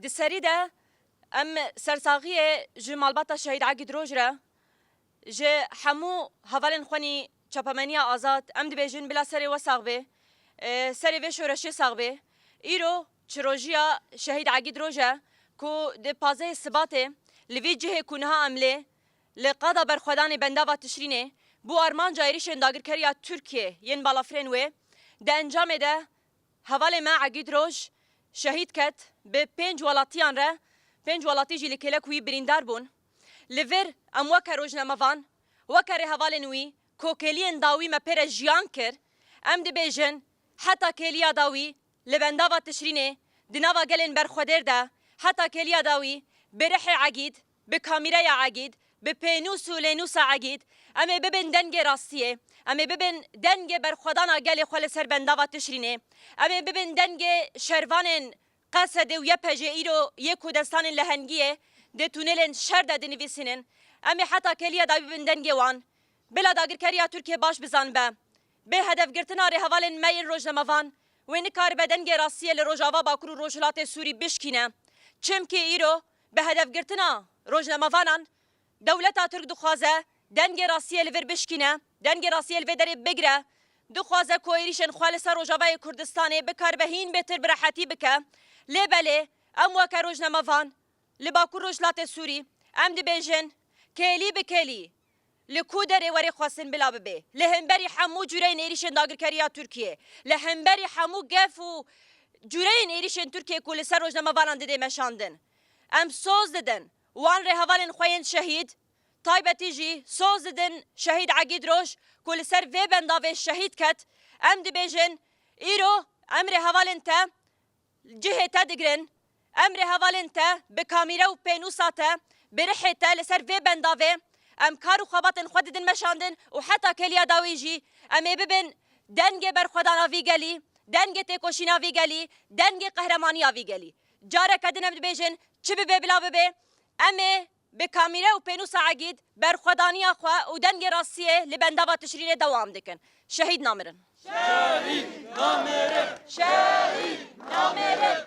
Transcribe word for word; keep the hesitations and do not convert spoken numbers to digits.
Di serî de em sersaxiyê ji malbata şehîd Egîd Roj re, ji hemû hevalên xwenî çapemeniya azad, em dibêjin bila serê we sax bê, e, serê vê şoreşê sax bê. Îro çirojiya şehîd Egîd Roj e ku di pazdehê Sibatê li vî cihê ku niha em lê li qada berxwedanê bendava Tişrînê bû armanca êrîşên dagirkeriya Tirkiyê yên balafirên wê. Di encamê de hevalê me Egîd Roj şehîd ket, bi pênc welatiyan re, pênc welatî jî li kêlek wî birîndar bûn. Li vir em weke rojnamevan, weke rêhevalên wî, ku kêliyên dawî me pê re jiyan kir, em dibêjin, heta kêliya dawî li bendava Tişrînê, di nava gelên berxwedêr de, heta kêliya dawî, bi rihê Egîd, bi kamîreya Egîd, bi pênûs û lênûsa Egîd, em ê bibin dengê rastiyê, em ê bibin dengê berxwedana gelê xwe li ser bendava Tişrînê, em ê bibin dengê şervanên Q S D û Y P G îro yê ku destanên lehengiyê di tunelên şer de dinivîsînin. Em ê heta kêliya dawî bibin dengê wan. Bila dagirkeriya Tirkiyê baş bizanibe. Bê hedefgirtina rêhevalên me yên rojnamevan, wê nikaribe dengê rastiyê li Rojava, Bakur û Rojhilatê Sûrî bişkîne. Çimkî îro bi hedefgirtina rojnamevanan dewleta Tirk dixwaze dengê rastiyê li vir bişkîne, dengê rastiyê li vê derê bigire, dixwaze ku êrîşên xwe li ser Rojavayê Kurdistanê bikaribe hîn bêtir bi rehetî bike. Lê belê em weke rojnamevan li Bakur Rojhilatê Sûrî em dibêjin, kêlî bi kêlî li ku derê were xwestin bila bibe. Li hemberî hemû cûreyên êrîşên dagirkeriya Tirkiyê, li hemberî hemû gef û cûreyên êrîşên Tirkiyê ku li ser rojnamevanan didê meşandin. Em soz didin wan rêhevalên xwe yên şehîd, taybetî jî soz didin şehîd Egîd Roj ku li ser vê bendavê şehîd ket. Em dibêjin, îro em rêhevalên te cihê te digirin, em rêhevalên te bi kamîre û pênûsa te, bi rihê te li ser vê bendavê em kar û xebatên xwe didin meşandin û heta kêliya dawî jî em ê bibin dengê berxwedana vî gelî, dengê têkoşîna vî gelî, dengê qehremaniya vî gelî. Careke din em dibêjin, çi bibe bila bibe, em ê bi kamîre û pênûsa Egîd berxwedaniya xwe û dengê rastiyê li bendava Tişrînê dewam dikin. Şehîd namirin. Şehîd namirin. Şehîd namirin.